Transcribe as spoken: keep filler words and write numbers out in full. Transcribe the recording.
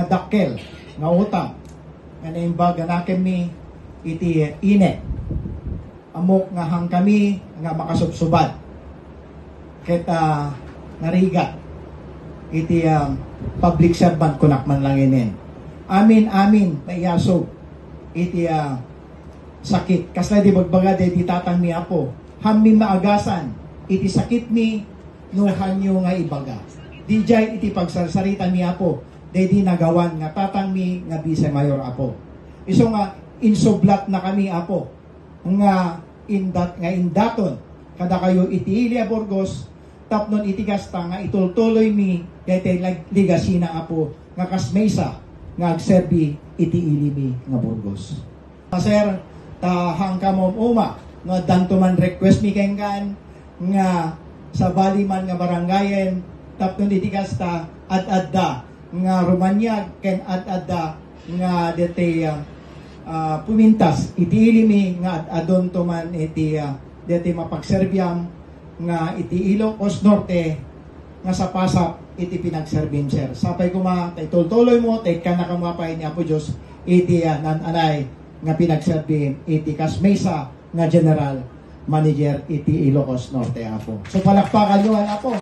dakkel nga utang nga naimbag a nakemmi iti inek. Ammok nga haankami nga makasubsubad ket, ah, narigat iti, ah, public servant, kunak man lang inin. Amin, amin, naiyasog iti, ah, sakit. Kasla di bagbaga daydi tatangmi, Apo, haanmi maagasan iti sakitmi no haanyo nga ibaga. Didiay iti pagsarsaritami, Apo, daydi nagawan nga tatangmi nga Vice Mayor, Apo. Isu nga insublatnakami, Apo, nga indat-, nga indaton kadakayo iti ili a Burgos, tapno iti kasta nga itultuloymi daytoy leg-, legacy-na, Apo, nga kas maysa nga agserbi iti ilimi nga Burgos. Sir, ta haanka maum-uma no addanto man request mi kenkan nga sabali man nga barangayen, tapno iti kasta ad-adda nga rumaniag ken ad-adda nga deti, ah, ah, pumintas iti ilimi nga ad-adunto man iti, ah, deti mapagserbiam nga iti Ilocos Norte nga sapasap iti pinagserbim, sir. Sapay koma ta itultuloymo, ta ikkannaka koma pay ni Apo Dios iti, ah, naan-anay nga pinagserbi iti kas maysa nga general manager iti Ilocos Norte, Apo. So, palakpakanyo, Apo.